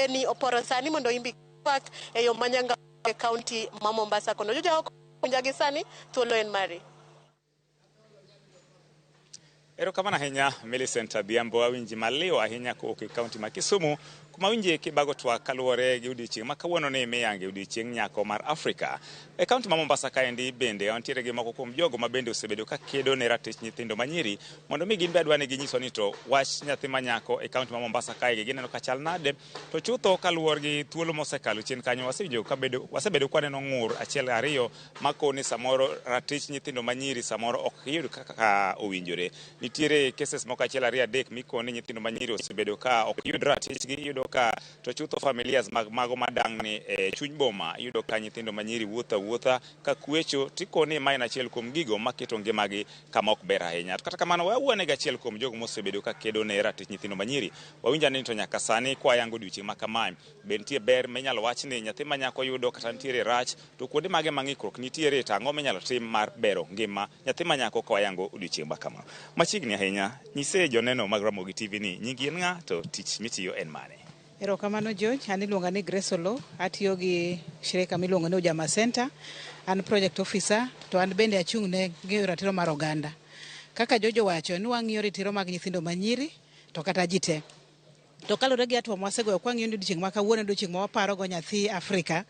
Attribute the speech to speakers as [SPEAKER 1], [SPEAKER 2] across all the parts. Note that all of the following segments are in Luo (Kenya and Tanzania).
[SPEAKER 1] Aweni oporo sani mondo imbi twak e yo manyanga e kaunti ma Mombasa kono. Joja oko winja gi sani, thuolo en mari.
[SPEAKER 2] Erokamano ahinya, Millicent Adhiambo. Awinji maliw ahinya kowuok e kaunti ma Kisumu, kuma winje kibago twak kaluwore gi odiochieng' ma kawuono ni miyange odiochieng' nyako mar Afrika. E kaunti ma Mombasa kaendi bende wantiere gi moko kuom jogo ma bende osebedo ka kedo ne ratich nyithindo manyiri mondo mi gin be adwa ni ginyiswa ni to wach nyathi ma nyako e kaunti ma Mombasa kae gineno ka chal nade. To chutho kaluwore gi thuolo mosekalo chien kanyo, wasewinjo ka bedo wasebedo ka waneno ng'ur achiel ariyo makoni samoro ratich nyithindo manyiri samoro ok yud kaka owinjore. Nitiere cases moko achiel, ariyo, adek mikoni nyithindo manyiri osebedo ka ok yud ratichgi. Iyudo ka to chutho familias mag mago madang'ni e chuny boma, iyudo ka nyithindo manyiri wuotho awuotha ka kwecho, tikoni ma en achiel kuom gigo maketo ngimagi kama ok ber ahinya. To kata kamano, wawuone gi achiel kuom jogo mosebedo ka kedo ne ratich nyithindo manyiri. Wawinjo ni to nyaka sani kwayango odiochieng' ma kamae, be nitie ber minyalo wach ni nyathi ma nyako yudo kata nitiere rach, to kuonde mage ma ng'ikruok nitiere, to ang'o minyalo tim mar bero ngima nyathi ma nyako ka wayango odiochieng' ma kama? Machiegni ahinya, nyise joneno mag Ramogi TV ni nyingi en ng'a to tich mitiyo en mane?
[SPEAKER 3] Erokamano, George, an iluonga ni Grace Olo, atiyo gi shirika miluongo ni Ujamaa Center. An project officer to an bende achung' ne ng'iyo ratiro mar oganda. Kaka George owacho ni wang'iyo ratiro mag nyithindo manyiri to kata ji te. To kaluwore gi hatua mwasegoyo kwang'iyo ni odiochieng' ma kawuono, odiochieng' ma waparogo nyathi Afrika,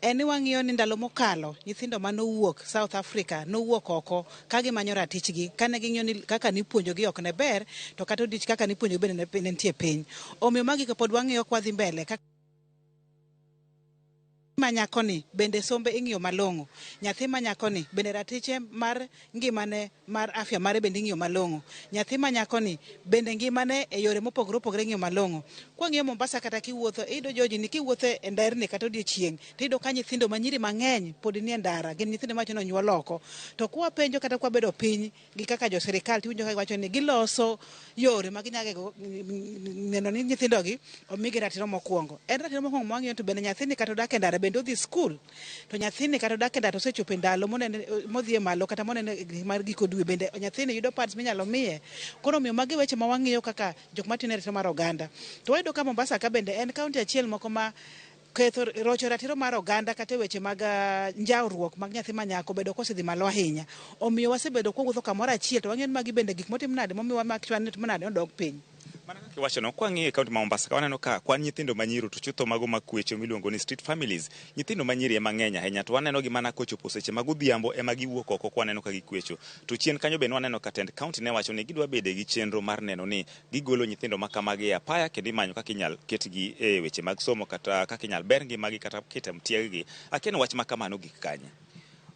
[SPEAKER 3] en ni wang'iyo ni ndalo mokalo nyithindo manowuok South Africa nowuok oko ka gimanyo ratichgi kane ging'iyo ni kaka nipuonjogi ok ne ber, to kata odioch kaka nipuonjogi bende ne nitie piny. Omiyo magi pod wang'iyo kwadhi mbele kaka ma nyakoni bende sombe ing'iyo malong'o, nyathi ma nyakoni bende ratiche mar ngimane mar afya mare bende ing'iyo malong'o, nyathi ma nyakoni bende ngimane e yore mopogore opogore ing'iyo malong'o. Kwang'iyo Mombasa, kata kiwuotho, iyudo, George, ni kiwuotho e nderni kata odiochieng' to iyudo ka nyithindo manyiri mang'eny pod nie ndara, gin nyithindo mawacho ni onyuol oko. To kwapenjo kata kwabedo piny gi kaka jo sirikal, tiwinjo ka giwacho ni giloso yore ma ginyalo neno ni nyithindogi omigi ratiro mokwongo. En ratiro mokwongo mwang'iyo to bende nyathini kata odak e ndara, bende odhi skul? To nyathini kata odak e ndara to osechopo e ndalo monene modhi e malo kata monene mar giko dwe, bende nyathini yudo pads minyalo miye? Koro omiyo magi weche ma wang'iyo kaka jok matiyo ne ratiro mar oganda. To wayudo ka Mombasa ka bende en kaunti achiel moko ma ketho rocho ratiro mar oganda kata e weche mag njawruok mag nyathi ma nyako bedo kosedhi malo ahinya. Omiyo wasebedo kwawuotho kamoro achiel to wang'iyo ni magi bende gik motim nade momiyo wamak nade odok piny.
[SPEAKER 2] Mana kaka iwachono, kwang'iyo e kaunti ma Mombasa ka, waneno ka kwan nyithindo manyiri to chutho mago makwecho miluongo ni street families, nyithindo manyiri ema ng'eny ahinya, to waneno gi mana kochopo seche mag odhiambo ema giwuok oko kwaneno ka gikwecho. To chien kanyo bende waneno ka tend kaunti ne wacho ni gidwa bede gi chenro mar neno ni gigolo nyithindo ma kamagi e apaya kendo imanyo kaka inyal ketgi e weche mag somo kata kaka inyal ber ngimagi kata ketem tieggi. Akia ni wach ma kamano gik kanye?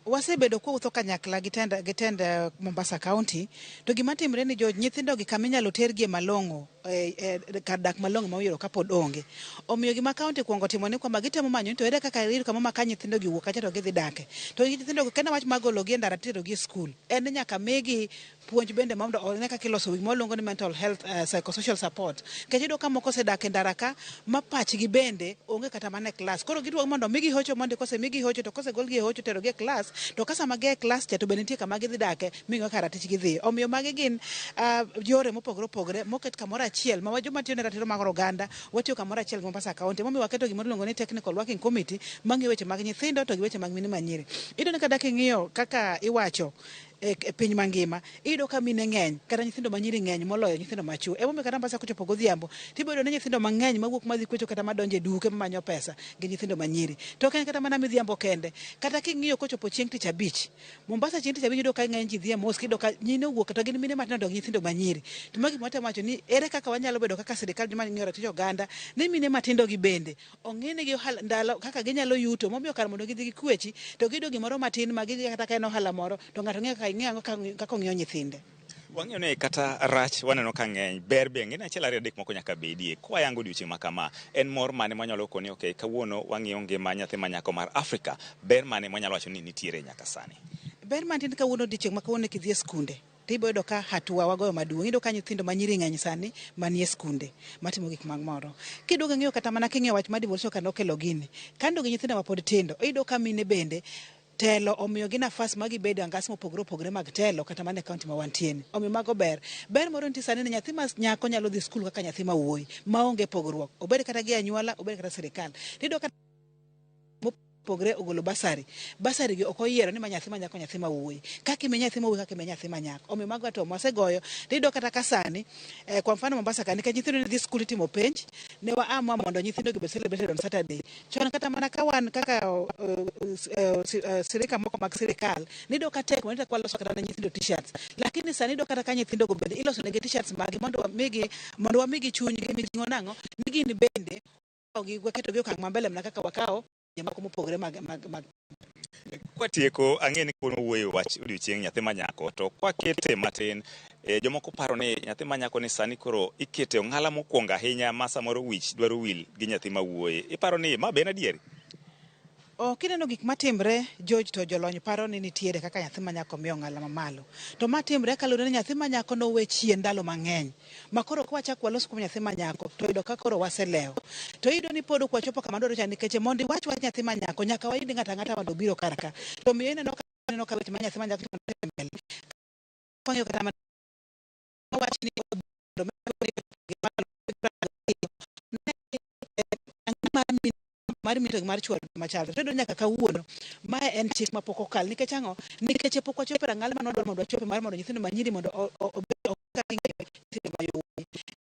[SPEAKER 3] Wasebedo kwawuotho kanyakla gi tend Mombasa County, to gima timre ni jo nyithindo gi kama inyalo tergie malong'o e kar dak malong'o ma oyudo kapod onge. Omiyo gima county kuongo timo ni kwamba gitemo manyo ni to ere kaka iyudo kama ma ka nyithindo gi owuok kacha to gidhi dake. To nyithindo gi kena wach mar golo gi e ndara titero gi e skul, en ni nyaka migi puonj bende mondo one kaka iloso gima waluongo ni mental health, psychosocial support. Nikech iyudo ka moko osedak e ndara ka ma pachgi bende onge kata mana e klas. Koro gidwa mondo migi hocho mondi, kosemigi hocho to kosegolgi e hocho terogi e klas, to ka sama gia e klas cha to bende nitie kama gidhi dake ming'o kaka ratichgi dhi. Omiyo magi gin yore mopogore opogore moket kamoro achiel ma joma tiyo ne ratiro mag oganda watiyo kamoro achiel gi Mombasa County. Emomiyo waketo gimoro iluongo ni technical working committee mang'iyo weche mag nyithindo to gi weche mag mine manyiri. Iyudo ni kata king'iyo kaka iwacho e piny mangima, iyudo ka mine ng'eny kata nyithindo manyiri ng'eny moloyo nyithindo machuo. Emomiyo kata Mombasa kochopo godhiambo tibiro yudo ni nyithindo mang'eny mawuok madhi kwecho kata madonjo e duke mamanyo pesa gin nyithindo manyiri. To ok en kata mana midhiambo kende, kata king'iyo kochopo chieng' tich abich, Mombasa chieng' tich abich iyudo ka ng'eny ji dhi e mosque, iyudo ka nyine owuok to gin mine matindo to gi nyithindo manyiri. To magi gima watemo wacho ni ere kaka wanyalo bedo kaka sirikal joma ng'iyo ratich oganda ni mine matindo gi bende ong'inigi ohala ndalo kaka ginyalo yuto momiyo kar mondo gidhi gikwechi to giyudo gimoro matin ma gidhi kata ka en ohala moro to ng'ato ng'iyo kaka kaka ong'iyo nyithinde.
[SPEAKER 2] Wang'iyo ni kata rach waneno ka ng'eny, ber be ng'eny, achiel, ariyo, adek moko nyaka bedie. Kwayango odiochieng' ma kama, en mor mane mwanyalo koni okay, kawuono wang'iyo ngima nyathi ma nyako mar Afrika, ber mane mwanyalo wacho ni nitiere nyaka sani?
[SPEAKER 3] Ber mantie ni kawuono, odiochieng' ma kawuono, kidhi e skunde to ibiro yudo ka hatua wagoyo maduong'. Iyudo ka nyithindo manyiri ng'eny sani manie skunde matimo gik mag moro. Kiduogo ing'iyo kata mana king'iyo wach mar devolution ka nokelo gini, kando gi nyithindo mapod tindo, iyudo ka mine bende Telo omiyogi nafas ma gibedo e ngas mopogore opogore mag telo kata mana e kaunti ma wantie ni. Omiyo mago ber. Ber moro nitie sani ni nyathi ma nyako nyalo dhi skul kaka nyathi ma wuoyi maonge pogruok. Obed kata gi anyuola, obed kata sirikal. Tiyudo ka mopogre ogolo basari. Basari gi ok oyiero ni ma nyathi ma nyako nyathi ma wuoyi. Kaka imi nyathi ma wuoyi kaka imi nyathi ma nyako. Omiyo mago to wasegoyo. Tiyudo kata ka sani, kwa mfano Mombasa ka nikech nyithindo ne dhi skul itimo penj, ne wa amua mondo nyithindo gi obed celebrated on Saturday. Chon kata mana ka wan kaka sirika moko mag sirikal, niyudo ka tek mondo waloso kata ne nyithindo t-shirts. Lakini sani iyudo kata ka nyithindo go bende iloso negi t-shirts magi mondo wamigi chuny gi mijing'o nang'o ni gin bende waketo gi okang' mambele mana kaka wakawo moko mopogore mag
[SPEAKER 2] Kwatieko, ang'e ni kawuono wuoyo wach odiochieng' nyathi ma nyako, to kwakete matin, jomoko paro ni nyathi ma nyako ni sani koro ikete ong'ala mokwongo ahinya ma samoro wich dwaro wil gi nyathi ma wuoyi. Iparo ni ma be en adieri?
[SPEAKER 3] O kineno gik matimre George to jolony paro ni nitiere kaka nyathi ma nyako miyo ong'ala mamalo. To matimre kaluwore ni nyathi ma nyako nowe chien ndalo mang'eny. Ma koro ka wachak walos kuom nyathi ma nyako to yudo ka koro waselewo. To iyudo ni pod ok wachopo kama dwaro cha nikech mondo iwach wach nyathi ma nyako nyaka wayud ng'ato ang'ata mondo obiro kar ka. To miyo ineno ka ineno ka weche ma nyathi ma nyako mbele. Wang'iyo kata mana wach ni mar mine to gi mar chuo machalre. To iyudo nyaka kawuono mae en chik mapok okal nikech ang'o? Nikech pok wachopo e rang'al mane wadwaro mondo wachope mar mondo nyithindo manyiri mondo obed kaka nyithindo ma yowuoyi.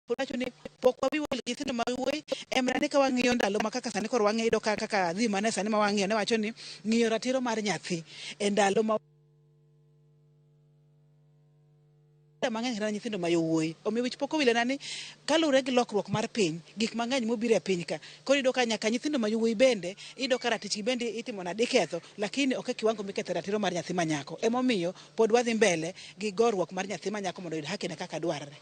[SPEAKER 3] Pod wacho ni pok wawi wil gi nyithindo ma yowuoyi en mana ni ka wang'iyo ndalo ma kaka sani koro wang'iyo kaka dhi mane sani ma wang'iyo ne wacho ni ng'iyo ratiro mar nyathi e ndalo ma mang'eny kata nyithindo ma yowuoyi. Omiyo wich pok owilena ni kaluwore gi lokruok mar piny, gik mang'eny mobiro e piny ka, koro iyudo ka nyaka nyithindo ma yowuoyi bende, iyudo ka ratichgi bende itimo nade, iketho, lakini ok e kiwango miketho ratiro mar nyathi ma nyako. Emomiyo pod wadhi mbele gi goruok mar nyathi ma nyako mondo oyud haki ne kaka dwarre.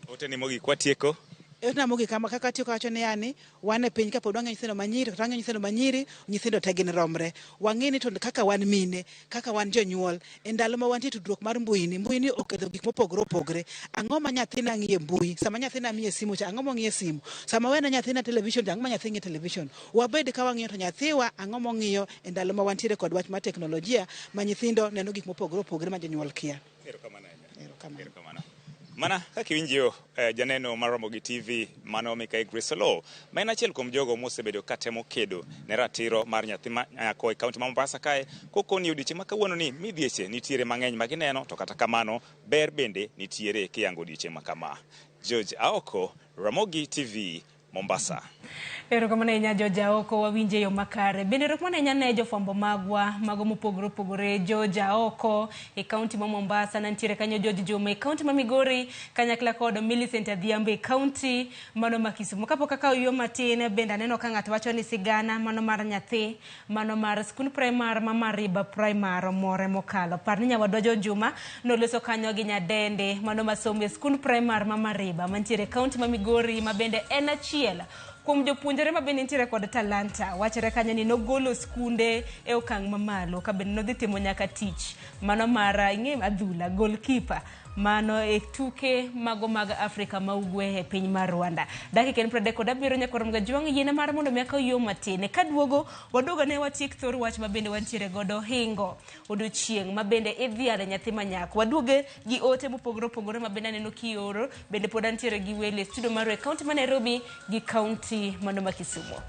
[SPEAKER 2] Oteni mogik watieko.
[SPEAKER 3] Otena mogik kama kaka atieko wacho ni yani wan e piny ka pod wang'iyo nyithindo manyiri, to wang'iyo nyithindo manyiri, nyithindo te gin romre. Wang'i ni to kaka wan mine, kaka wan jonyuol, e ndalo ma wantie tudruok mar mbui ni, mbui ni oketho gik mopogore opogore. Ang'o ma nyathina ng'iyo e mbui? Sama nyathina miye simu cha, ang'o mong'iyo e simu? Sama wene nyathina television cha, ang'o ma nyathi ng'iyo e television? Wabed ka wang'iyo to nyathiwa ang'o mong'iyo e ndalo ma wantiere kod wach mar teknolojia ma nyithindo neno gik mopogore opogore ma jonyuol kia.
[SPEAKER 2] Erokamano ahinya.
[SPEAKER 3] Erokamano.
[SPEAKER 2] Erokamano. Mana kaka iwinjo janeno mar Ramogi TV mano Mikai Grace Oloo, ma en achiel kuom jogo mosebedo katemo kedo ne ratiro mar nyathi ma nyako e kaunti ma Mombasa kae, kokoni odiochieng' ma kawuono ni midhieche nitiere mang'eny ma gineno, to kata kamano ber bende nitiere kiyango odiochieng' ma kama. George Aoko, Ramogi TV, Mombasa.
[SPEAKER 4] Erokamano ahinya George Aoko, wawinje yo makare. Bende erokamano ahinya ne jofwambo magwa mago mopogore opogore. George Aoko e kaunti ma Mombasa, nantiere kanyo George Juma e kaunti ma Migori, kanyakla kod Millicent Adhiambo e kaunti mano ma Kisumu. Kapok akawo yo matin, bende aneno ka ng'ato wacho ni sigana mano mar nyathi mano mar skund primar ma Mariba Primar omore mokalo. Par ni nyawadwa George Juma noloso kanyo gi nyadende mano masomo e skund primar ma Mariba mantiere e kaunti ma Migori, ma bende en achiel kuom jopuonjre ma bende nitiere kod talanta. Wachore kanyo ni nogolo skunde e okang' mamalo ka bende nodhi timo nyaka tich mano mar ing'e adhula goalkeeper mano e tuke mago mag Afrika ma ugwe e piny mar Rwanda. Dakika en 37 nyaka romo gajwang' yiena mar mondo mi akaw yo matin. Kaduogo waduogo ne watiek thor wach ma bende wantiere godo hingo odiochieng' ma bende idhiale nyathi ma nyako. Waduoge gi ote mopogore opogore ma bende aneno kioro, bende pod antiere gi wele e studio marwa e kaunti ma Nairobi gi kaunti mano ma Kisumu.